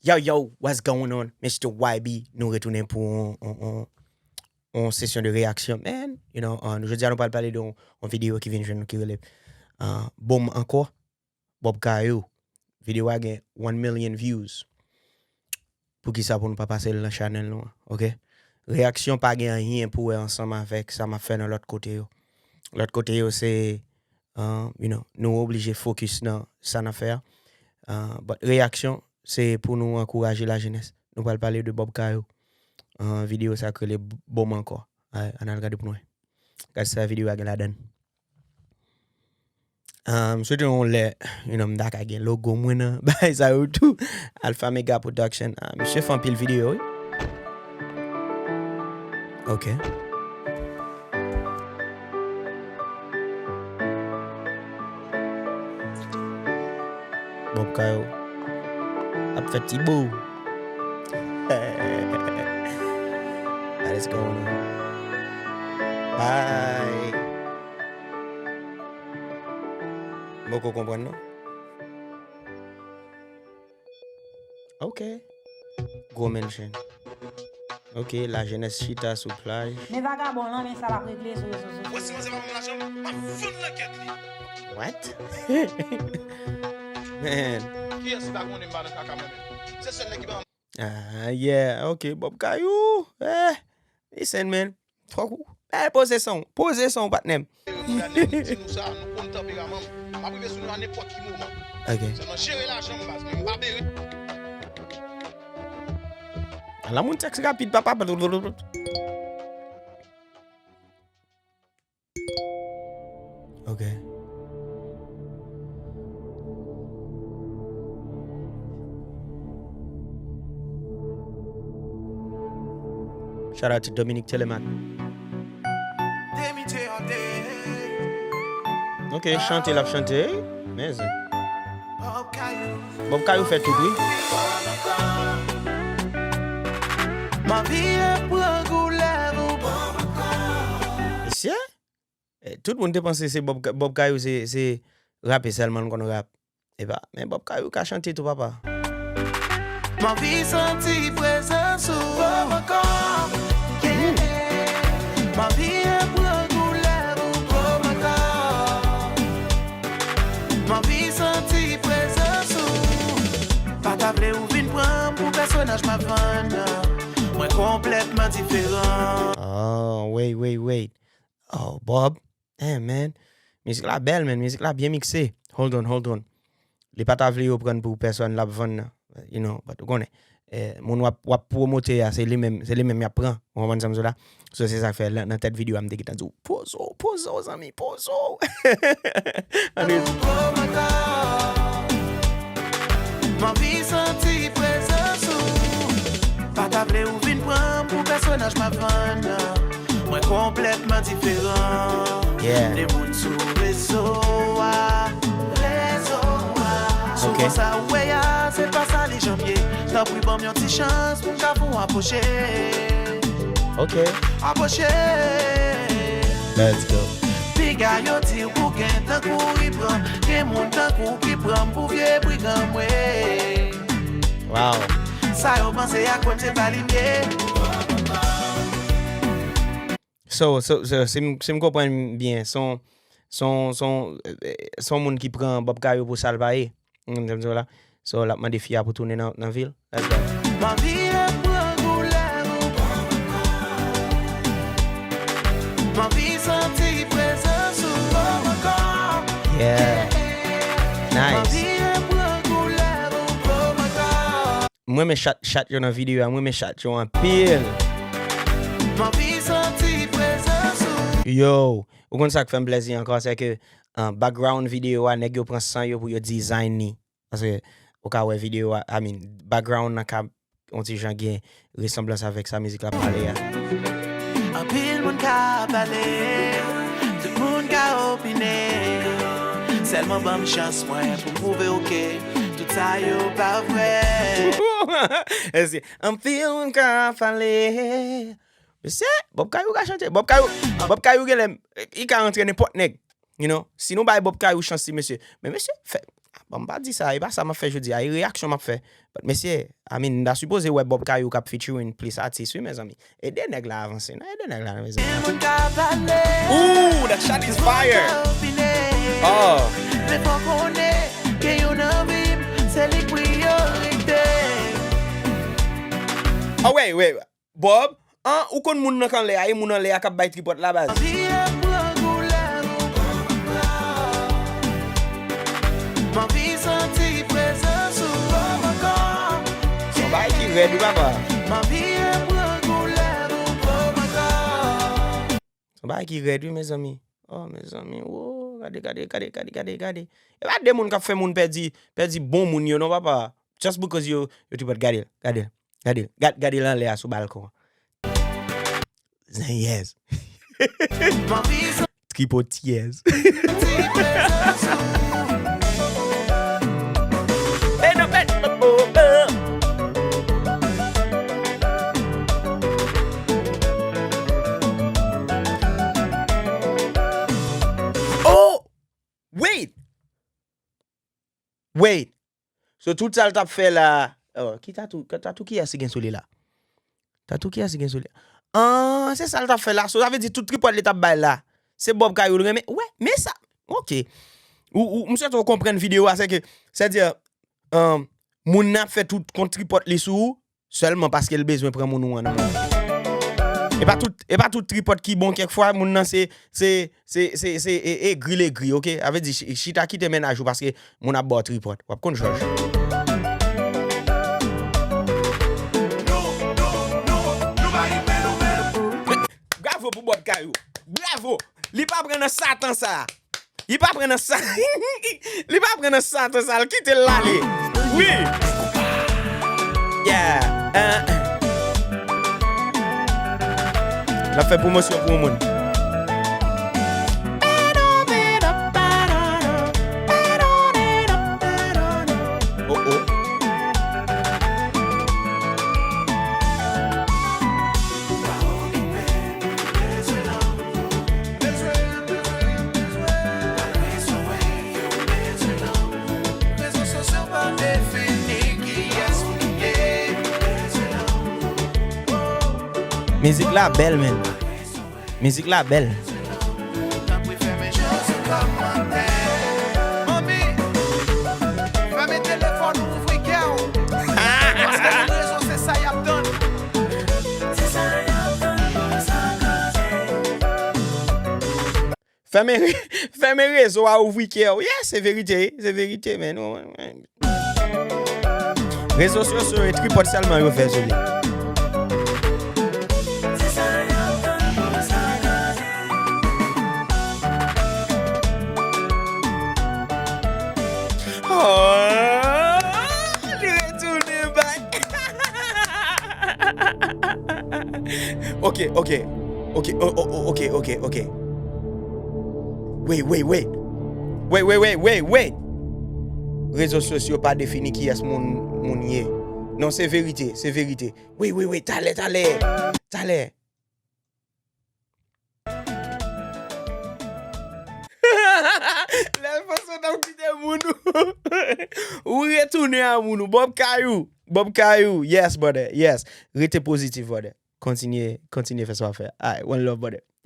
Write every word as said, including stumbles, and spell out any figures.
Yo, yo, what's going on? Mister Y B, nou retounen pou yon, yon, yon, yon sesyon de reyaksyon. Man, you know, uh, jodi a nou pral pale de yon, yon videyo ki vin jwenn nou ki rele uh, Bon Ankò, Bob Kayou. Videyo a gen one million views. Poukisa pou nou pa pase l nan chanèl nou an, ok? Reyaksyon pa gen anyen pou wè ansanm avèk sa m ap fè nan lòt kote yo. Lòt kote yo se, uh, you know, nou oblije fokis nan sa n ap fè a. Uh, but reyaksyon, se pou nou ankouraje lajenès. Nou pral pale de Bob Kayou. Uh, videyo sa k rele Bon Ankò. Ay, ann al gade pou nou wè. Gade sa videyo a gen ladan l. Um, swete yon lè, you know, m ta ka gen logo mwen nan bagay sa yo tou. Alpha Mega Production. Ah, misye fè anpil videyo, wi. Ok. Bob Kayou ap fè ti bo. That is going on. Bye. M poko konprann non. Ok. Gwo mention. Ok, lajenès chita sou plaj. Men vagabon lan, men sa l ap regle sou rezo sosyo. Mwen si manzè pa ban m lajan, m ap vann lankèt li. What? Man. Kiyès ki ta konnen m pa nan kaka mwen menm? Se sèl nèg ki pa Ah, yeah, ok, Bob Kayou. Eh, listen, man. Fòk ou. Eh, poze son, poze son, patnè m. Gade, nou di nou sa, nou konn tanperaman m. M ap rive sou nou a nenpòt ki moman. Ok. Sèlman jere lajan m, baz, men m pa bere. Ala moun tèks rapid, papa. Ok. Shout out to Dominique Telemaque. Ok, chante l ap chante. Amazing. Bob Kayou fè tout, wi. Mesye? Eh, tout moun te panse se Bob, Bob Kayou se, se rape sèlman l konn rap. Epa, men Bob Kayou ka chante tou, papa. M anvi santi prezans ou ankò. Yeah. M anvi pran koulè ou ankò. M anvi santi prezans ou. Pa ta vle ou vin pran m pou pèsonaj m ap vann nan. Mwen konplètman diferan. Oh, wait, wait, wait. Oh, Bob. Eh, man. Mizik la bèl, man. Mizik la byen mikse. Hold on, hold on. Li pa ta vle yo pran pou pèsòn l ap vann nan. You know, but ou konnen. Eh, moun w ap, w ap pwomote a, se li menm, se li menm y ap pran. Ou konprann sa m di w la? So, se sa k fè, nan, nan tèt videyo a, m te gentan di w, poze w, poze w, zanmi, poze w. Ann rete. M anvi santi prezans ou. Pa ta vle ou vin pran m pou pèsonaj m ap vann nan. Mwen konplètman diferan. Yeah. De moun sou rezo a. Rezo a. Souvan sa ou wè a, se pa sa li janm ye. Tanpri ban m yon ti chans pou m ka fè w apwoche. Ok. Apwoche. Let's go. Piga yo di ou gen tankou li pran. Gen moun tankou ki pran m pou vye brigan mwen. Wow. Sa yo panse a kwè m se pa li m ye. So, so, so, si m, si m konprann byen, se yon, se yon, se yon, eh, se yon moun ki pran Bob Kayou pou sa l pa ye. Ou konprann sa m di w la? So, l ap mande fi a pou tounen nan, nan vi l. Let's go. M anvi pran koulè ou. M anvi santi prezans ou ankò. Yeah. Nice. M anvi pran koulè ou ankò. M renmen chat, chat yo nan videyo a. M renmen chat yo anpil. M anvi santi prezans ou. Yo, ou konn sa k fè m plèzi ankò, se ke, uh, background videyo a, nèg yo pran san yo pou yo design li. Paske ou ka wè videyo a, I mean, background nan ka yon ti jan gen resanblans avèk sa mizik la pale a. Anpil moun ka pale, tout moun ka opine. Sèlman ban m chans mwen pou m pwouve w ke tout sa yo pa vrè. Èske anpil moun ka pale? Mesye, Bob Kayou ka chante. Bob Kayou, Bob Kayou genlè, li ka rantre nenpòt nèg. You know, si nou bay Bob Kayou chans li, mesye. Men mesye, fè, Bon, m pa di sa, e pa sa m ap fè jodi a, e reyaksyon m ap fè. But mesye, I mean, m ta sipoze wè Bob Kayou k ap featuring plis atis, wi, mezanmi. Ede nèg la avanse, non, ede nèg la, mezanmi. Ooh, that shot is fire! Oh. Oh, wait, wait. Bob, an, ou konn moun nan k anlè a, e moun anlè a k ap bay tripòt la, baz. Se yon bagay ki rèd, wi, papa. Se yon bagay ki rèd, wi, mezanmi. Oh, mezanmi, wo, gade, gade, gade. E pa de moun k ap fè moun pèdi, pèdi bon moun yo, non, papa. Just because yo, yo tripòt, gade l, gade l. Gade, gad, gade l anlè a sou balkon an. Zenyèz. Tripotyèz. Oh! Wait! Wait! So, tout sa l t ap fè la, oh, ki tatou, tatou kiyès ki gen sou li la? Tatou kiyès ki gen sou li? Ah, se sa l t ap fè la. So, sa vle di tout tripòt li t ap bay la, se Bob Kayou l renmen. Wè, men sa, ok. Ou, ou, m swete w konprann videyo a, se ke, sètadi, um, moun nan ap fè tout kont tripòt li sou ou, sèlman paske l bezwen pran moun ou an nan moman. E pa tout, e pa tout tripòt ki bon, kèk fwa, moun nan se, se, se, se, se, e, egri l egri, ok? Sa vle di, chi-, chita kite mennaj ou paske moun ap ba w tripòt. W ap konn jòj. Bravo pou Bob Kayou. Bravo! Li pa pran nan satan sa. Li pa pran nan sa. Li pa pran nan satan sa. L kite l ale. Wi. Yeah. Uh, uh. L ap fè pwomosyon pou yon moun. Oh, oh. Mizik la bèl, men. Mizik la bèl. Tanpri fèmen je w sou kòmantè. Manmi, fèmen telefòn ou, ouvri kè w. Paske moun rezo se sa y ap tann. Se sa y ap tann pou sa koze. Fèmen, fèmen rezo a, ouvri kè w. Yeah, se verite, se verite, men. Rezo sosyo e tripòt sèlman yo fè sou li. Oh, li retounen back. Ok, ok. Ok, o, o, o, ok, ok, ok. Wait, wait, wait. Wait, wait, wait, wait, wait. Rezo sosyo pa defini kiyès moun, moun ye. Non, se verite, se verite. Wait, wait, wait, talè, talè. Talè. Lè panse w t ap kite moun ou. Ou retounen a moun ou. Bob Kayou. Bob Kayou. Yes, brother. Yes. Rete pozitif, brother. Kontinye, kontinye fè sa w ap fè. Alright, one love, brother.